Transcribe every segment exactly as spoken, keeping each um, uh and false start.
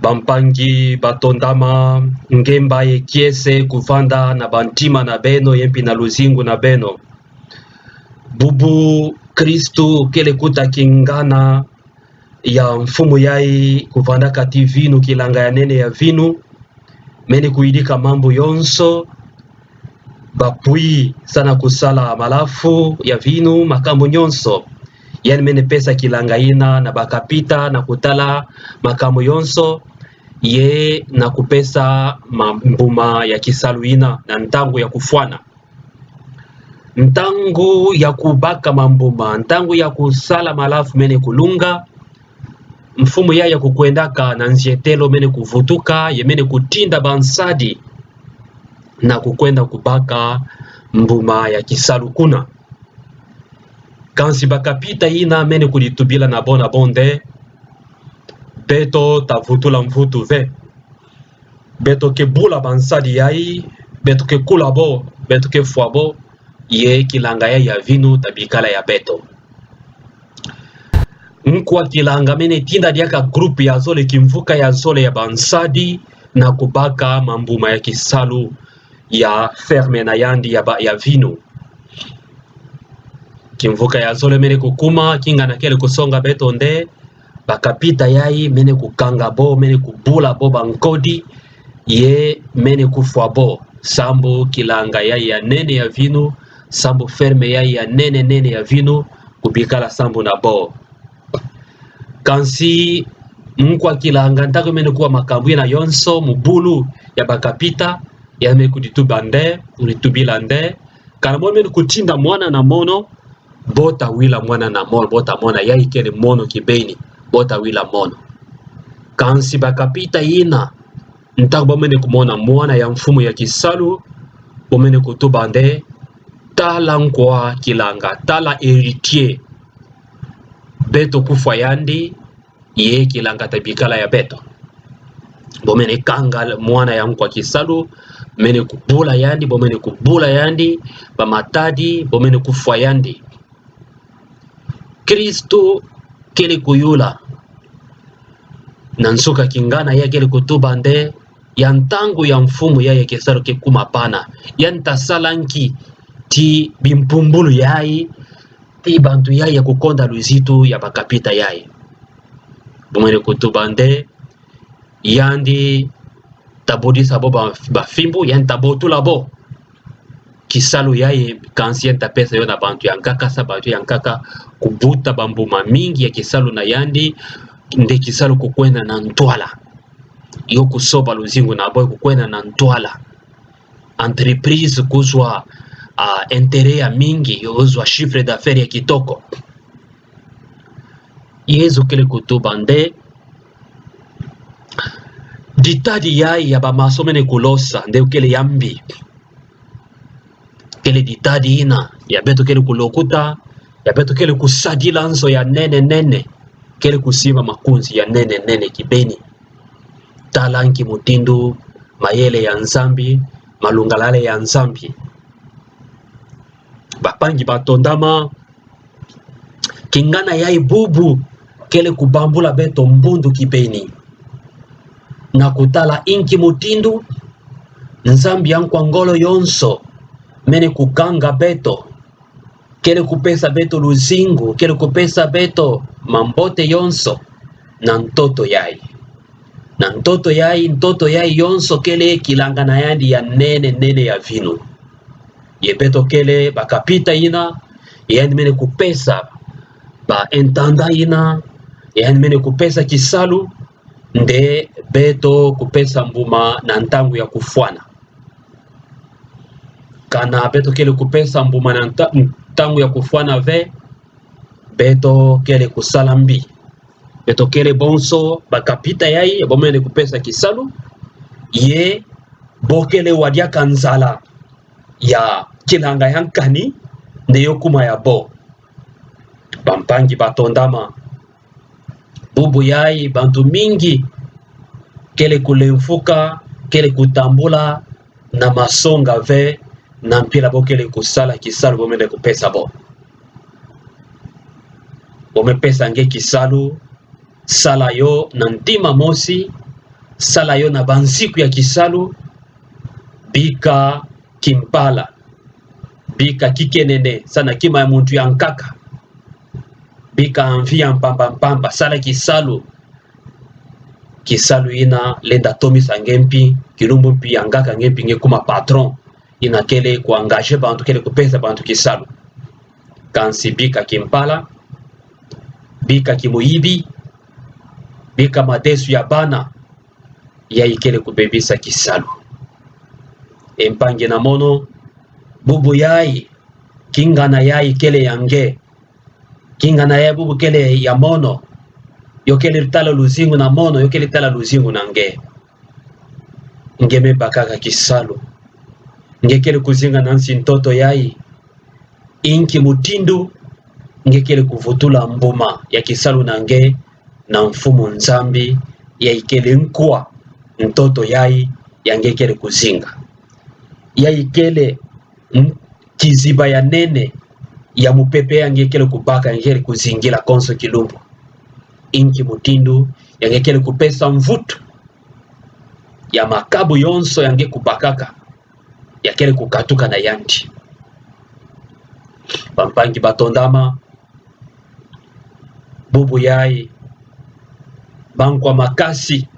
Bampangi batondama, ngemba ye kiese kuvanda na bantima na beno, ye mpi na luzingu na beno. Bubu Kristu kele kuta kingana ya mfumu yayi kuvanda kati vinu, kilanga ya nene ya vinu, mene kuyidika mambu yonso, bapui sana kusala malafu ya vinu, makambu nyonso. Yandi mene pesa kilanga yina na bakapita na kutala makambu yonso, ye na kupesa ma-, mbuma ya kisalu yina na ntangu ya kufwana. Ntangu ya kubaka mambuma, ntangu ya kusala malafu mene kulunga, mfumu yayi ya kukwendaka na nzietelo mene kuvutuka, ye mene kutinda bansadi na kukwenda kubaka mbuma ya kisalu kuna. Kansi bakapita yina mene kuditubila na bo na bo nde: Beto tavutula mvutu ve. Beto ke bula bansadi yayi, beto ke kula bo, beto ke fwa bo, ye kilanga yayi ya vinu tabikala ya beto. Nkwa kilanga mene tinda diaka groupe ya zole, kimvuka ya zole ya bansadi, na kubaka mambuma ya kisalu ya ferme na yandi ya ba-, ya vinu. Kimvuka ya zole mene kukuma, kingana kele kusonga beto nde: bakapita yayi mene kukanga bo, mene kubula bo bankodi, ye mene kufwa bo, sambu kilanga yayi ya nene ya vinu, sambu ferme yayi ya nene nene ya vinu, kubikala sambu na bo. Kansi nkwa kilanga, ntangu mene kuwa makambu yina yonso mu bulu ya bakapita, yandi mene kudituba nde, kuditubila nde: Kana mono mene kutinda mwana na mono, bo tawila mwana na mono, bo tamona yayi kele mono kibeni, bo tawila mono. Kansi bakapita yina, ntangu bo mene kumona mwana ya mfumu ya kisalu, bo mene kutuba nde: Tala nkwa kilanga, tala héritier. Beto kufwa yandi, ye kilanga tabikala ya beto. Bo mene kanga mwana ya nkwa kisalu, mene kubula yandi, bo mene kubula yandi bamatadi, bo mene kufwa yandi. Kristu kele kuyula na nsuka kingana, ya kele kutuba nde: Ya ntangu ya mfumu yayi ya kisalu ke kuma pana, yandi tasala nki ti bimpumbulu yayi, ti bantu yayi ya kukonda luzitu ya bakapita yayi? Bo mene kutuba nde: Yandi tabudisa bo ba-, bafimbu, yandi tabotula bo kisalu yayi, kansi yandi tapesa yo na bantu ya nkaka, sa bantu ya nkaka kubuta bambuma mingi ya kisalu na yandi, nde kisalu kukwenda na ntwala. Yo kusoba luzingu na bo, kukwenda na ntwala. Entreprise kuzwa, ah, intérêt ya mingi, yo kuzwa chiffre d'affaires ya kitoko. Yezu kele kutuba nde: Ditadi yayi ya bamaçon mene kulosa, nde yo kele ya mbi. Kele ditadi yina ya beto kele kulokuta, ya beto kele kusadila nzo ya nene nene, kele kusimba makunzi ya nene nene kibeni. Tala nki mutindu mayele ya Nzambi, malungalala ya Nzambi. Bampangi batondama, kingana yayi bubu kele kubambula beto mbundu kibeni na kutala inki mutindu Nzambi ya nkwa ngolo yonso mene kukanga beto, kele kupesa beto luzingu, kele kupesa beto mambote yonso na ntoto yayi. Na ntoto yayi, ntoto yayi yonso kele kilanga na yandi ya nene nene ya vinu. Ye beto kele bakapita yina, yandi mene kupesa ba intendant yina, yandi mene kupesa kisalu, nde beto kupesa mbuma na ntangu ya kufwana. Kana beto kele kupesa mbuma na nta-, ntangu ya kufwana ve, beto kele kusala mbi. Beto kele bonso bakapita yayi, ya bo mene kupesa kisalu, ye bo kele wa diaka nzala ya kilanga ya nkani, nde yo kuma ya bo. Bampangi batondama, bubu yayi bantu mingi kele kulemfuka, kele kutambula na masonga ve, na mpila bo kele kusala kisalu bo mene kupesa bo. Bo me pesa nge kisalu, sala yo na ntima mosi, sala yo na bansiku ya kisalu, bika kimpala, bika kikenene, sa na kima ya muntu ya nkaka, bika envie ya mpamba mpamba, sala kisalu, kisalu ina lenda tomisa nge mpi, kilumbu mpi ya nkaka nge mpi nge kuma patron, ina kele ku engager bantu, kele kupesa bantu kisalu. Kansi bika kimpala, bika kimuyibi, bika madesu ya bana, yayi kele kubebisa kisalu. E mpangi na mono, bubu yayi, kingana yayi kele ya nge, kingana yayi bubu kele ya mono, yo kele tala luzingu na mono, yo kele tala luzingu na nge. Nge me bakaka kisalu. Nge kele kuzinga na nsi ntoto yayi. Inki mutindu nge kele kuvutula mbuma ya kisalu na nge na Mfumu Nzambi, yayi kele nkwa ntoto yayi ya nge kele kuzinga. Yayi kele, mm, kiziba ya nene ya mupepe ya nge kele kubaka, ya nge kele kuzingila konso kilumbu. Inki mutindu ya nge kele kupesa mvutu ya makabu yonso ya nge kubakaka, ya kele kukatuka na yandi. Bampangi batondama, bubu yayi, bankwa makasi,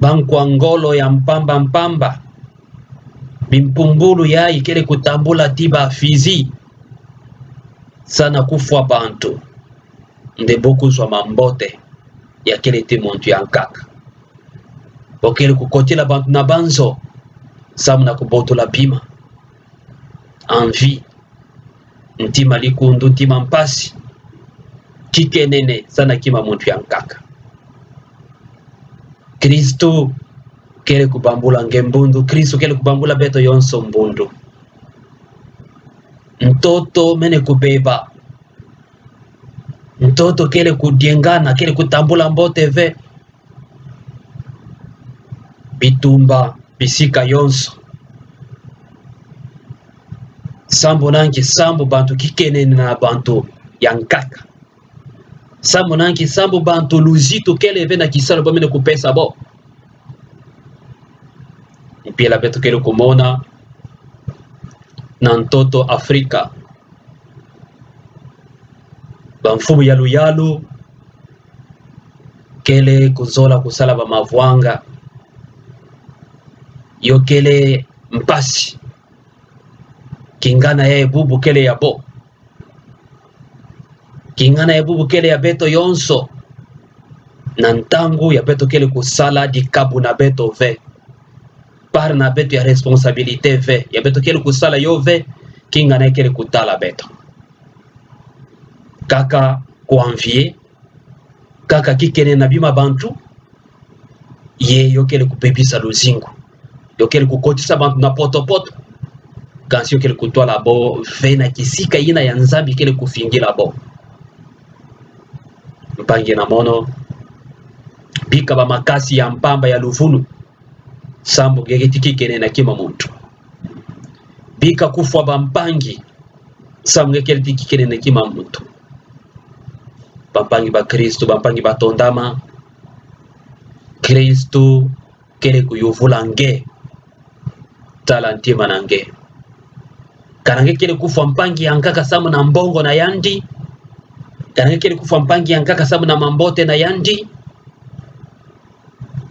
bankwa ngolo ya mpamba mpamba, bimpumbulu yayi kele kutambula ti ba fusil, sa na kufwa bantu, nde bo kuzwa mambote ya kele ti muntu ya nkaka. Bo kele kukotila bantu na banzo, samu na kubotula bima, envie, ntima likundu, ntima mpasi, kikenene, sa na kima muntu ya nkaka. Kristu kele kubambula nge mbundu, Kristu kele kubambula beto yonso mbundu. Ntoto mene kubeba. Ntoto kele kudiengana, kele kutambula mbote ve. Bitumba bisika yonso. Sambu na nki? Sambu bantu kikenene na bantu ya nkaka. Sambu na nki? Sambu bantu luzitu kele ve na kisalu bo mene kupesa bo. Mpila beto kele kumona na ntoto Afrika, bamfumu yalu yalu kele kuzola kusala bamavwanga. Yo kele mpasi. Kingana yayi bubu kele ya bo. Kingana yayi bubu kele ya beto yonso. Na ntangu ya beto kele kusala dikabu na beto ve, part na beto ya responsabilité ve, ya beto kele kusala yo ve, kingana yayi kele kutala beto. Kaka ku envier, kaka kikenene na bima bantu, ye yo kele kubebisa luzingu. Yo kele kukotisa bantu na poto-poto. Kansi yo kele kutwala bo ve na kisika yina ya Nzambi kele kufingila bo. Mpangi na mono, bika bamakasi ya mpamba ya luvunu, sambu nge kele ti kikenene na kima muntu. Bika kufwa bampangi, sambu nge kele ti kikenene na kima muntu. Bampangi bakristu, bampangi batondama, Kristu kele kuyuvula nge. Tala ntima na nge. Kana nge kele kufwa mpangi ya nkaka samu na mbongo na yandi. Kana nge kele kufwa mpangi ya nkaka samu na mambote na yandi.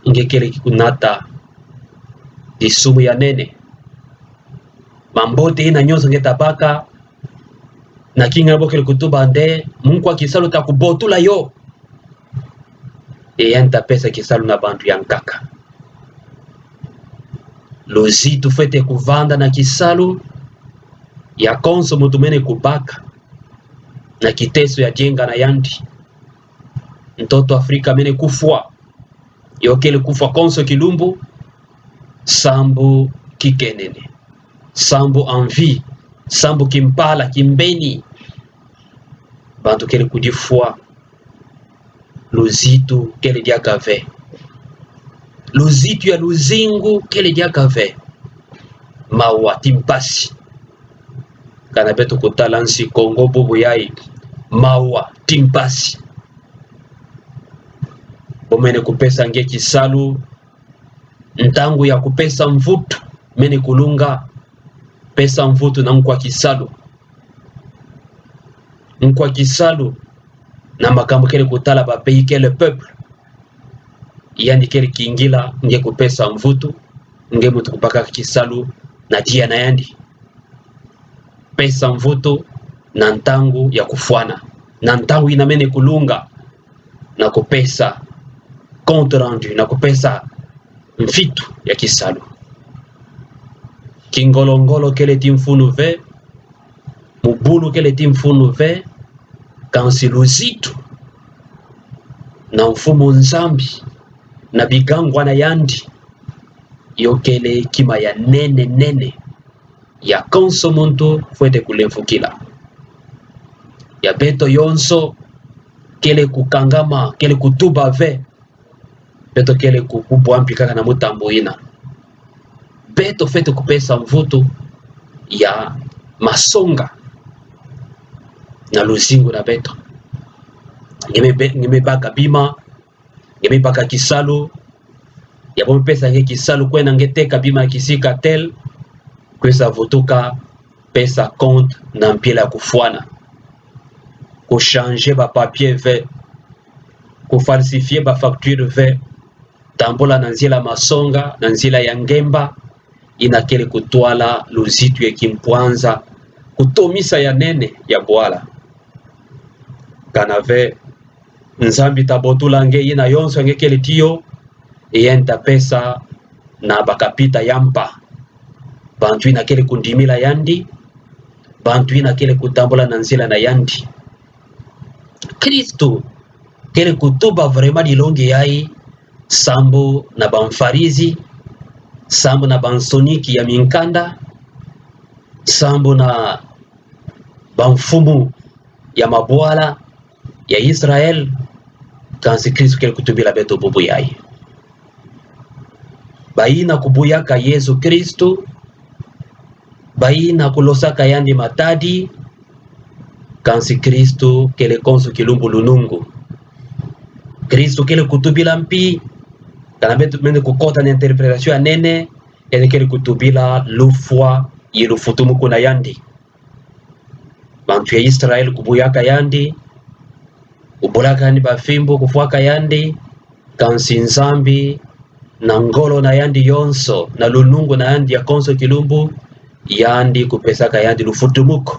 Nge kele kunata disumu ya nene. Mambote yina nyonso nge tabaka, na kingana bo kele kutuba nde, munkwa kisalu ta kubotula yo. E yandi ta pesa kisalu na bantu ya nkaka. Luzitu fwete kuvanda na kisalu ya konso muntu mene kubaka, na kiteso ya dienga na yandi. Ntoto Afrika mene kufwa, yo kele kufwa konso kilumbu, sambu kikenene, sambu envie, sambu kimpala, kimbeni. Bantu kele kudifwa. Luzitu kele diaka ve. Luzitu ya luzingu kele diaka ve. Mawa ti mpasi. Kana beto kutala nsi Kongo bubu yayi, mawa ti mpasi. Bo mene kupesa nge kisalu, ntangu ya kupesa mvutu mene kulunga. Pesa mvutu na nkwa kisalu. Nkwa kisalu na makambu kele kutala ba pays, kele peuple. Yandi kele kingila nge kupesa mvutu, nge muntu kubakaka kisalu na tiya na yandi. Pesa mvutu na ntangu ya kufwana, na ntangu ina mene kulunga, na kupesa compte rendu, na kupesa mvutu ya kisalu. Kingolo-ngolo kele ti mfunu ve, mubulu kele ti mfunu ve, kansi luzitu na Mfumu Nzambi na bigangwa na yandi, yo kele kima ya nene nene ya konso muntu fwete kulemfukila. Ya beto yonso kele kukangama, kele kutuba ve, beto kele ku-, kubwa mpi kaka na mutambu ina. Beto fwete kupesa mvutu ya masonga na luzingu na beto. Nge me be-, nge me baka bima, nge me baka kisalu, ya bo me pesa nge kisalu, kwena nge teka bima kisika tel, kwisa vutuka pesa compte na mpila ya kufwana. Kuchanger ba papier ve, kufalsifier ba facture ve, tambula na nzila masonga, na nzila ya ngemba, ina kele kutwala luzitu ya kimpwanza, kutomisa ya nene ya bwala. Kana ve, Nzambi ta botula nge ina yonso nge kele tiyo, e yandi ta pesa na bakapita ya mpa. Bantu ina kele kundimila yandi, bantu ina kele kutambula na nzila na yandi. Kristu kele kutuba vraiment dilongi yai sambu na bamfarizi, sambu na bansoniki ya minkanda, sambu na bamfumu ya mabwala ya Israel. Kansi Kristu kele kutubila beto bubu yai. Baina kubuyaka Yesu Kristu, baina kulosaka yandi matadi, kansi Kristu kele konso kilumbu lunungu. Kristu kele kutubila mpi, kana beto mene kukota na interprétation ya nene, yandi kele kutubila lufwa ye lufutumuku na yandi. Bantu ya Israel kubuyaka yandi, kubulaka yandi bafimbu, kufwaka yandi, kansi Nzambi na ngolo na yandi yonso, na lunungu na yandi ya konso kilumbu, yandi kupesaka yandi lufutumuku.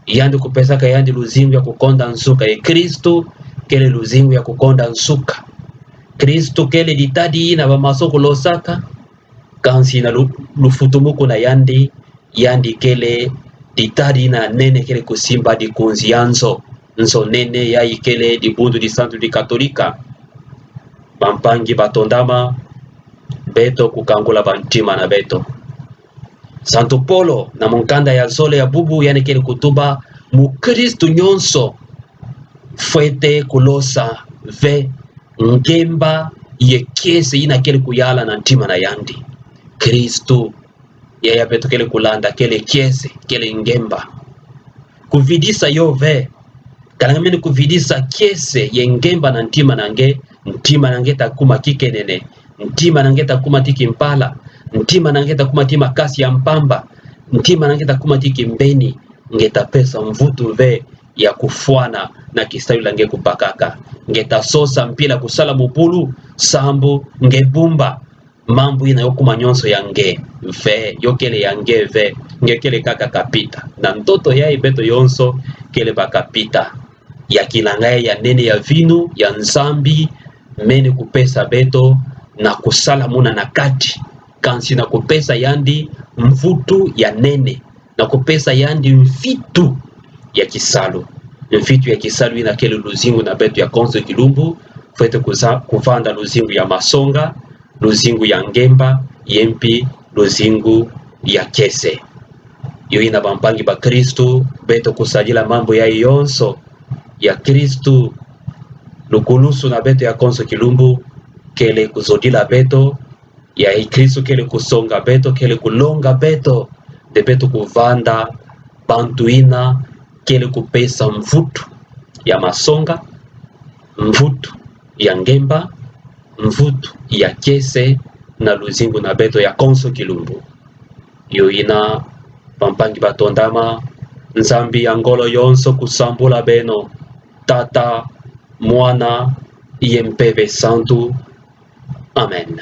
Yandi kupesaka yandi luzingu ya kukonda nsuka. Ye Kristu kele luzingu ya kukonda nsuka. Kristu kele ditadi ina bamaso kulosaka, kansi na lu-, lufutumuku na yandi, yandi kele ditadi ina nene kele kusimba dikunzi ya nzo, nzo nene yai kele dibundu di Santu di Katolika. Bampangi batondama, beto kukangula bantima na beto. Santu Polo na mukanda ya zole ya bubu yandi kele kutuba, mukristu nyonso fwete kulosa ve ngemba ye kiese ina kele kuyala na ntima na yandi. Kristu, yaya beto kele kulanda, kele kiese, kele ngemba. Kuvidisa yo ve. Kana nge mene kuvidisa kiese ye ngemba na ntima na nge, ntima na nge ta kuma kikenene, ntima na nge ta kuma ti kimpala, ntima na nge ta kuma ti makasi ya mpamba, ntima na nge ta kuma ti kimbeni, nge ta pesa mvutu ve ya kufwana na kisalu ila nge kubakaka. Nge ta sosa mpila kusala mubulu, sambu nge bumba mambu ina yo kuma nyonso ya nge ve, yo kele ya nge ve, nge kele kaka kapita. Na ntoto yai beto yonso kele bakapita ya kilanga ya nene ya vinu ya Nzambi mene kupesa beto na kusala muna na kati, kansi na kupesa yandi mvutu ya nene, na kupesa yandi mvitu ya kisalu. Mvitu ya kisalu ina kele luzingu na beto ya konso kilumbu, fwete kuza-, kuvanda luzingu ya masonga, luzingu ya ngemba, ye mpi luzingu ya kiese. Yo ina bampangi bakristu, beto kusadila mambu yai yonso ya Kristu, lukulusu na beto ya konso kilumbu, kele kuzodila beto, ya i Kristu kele kusonga beto, kele kulonga beto, nde beto kuvanda bantu ina kele kupesa mvutu ya masonga, mvutu ya ngemba, mvutu ya kiese na luzingu na beto ya konso kilumbu. Io ina, pampangi ba tondama, Nzambi ya ngolo yonso kusambula beno, Tata, Mwana, ye Mpeve Santu. Amen.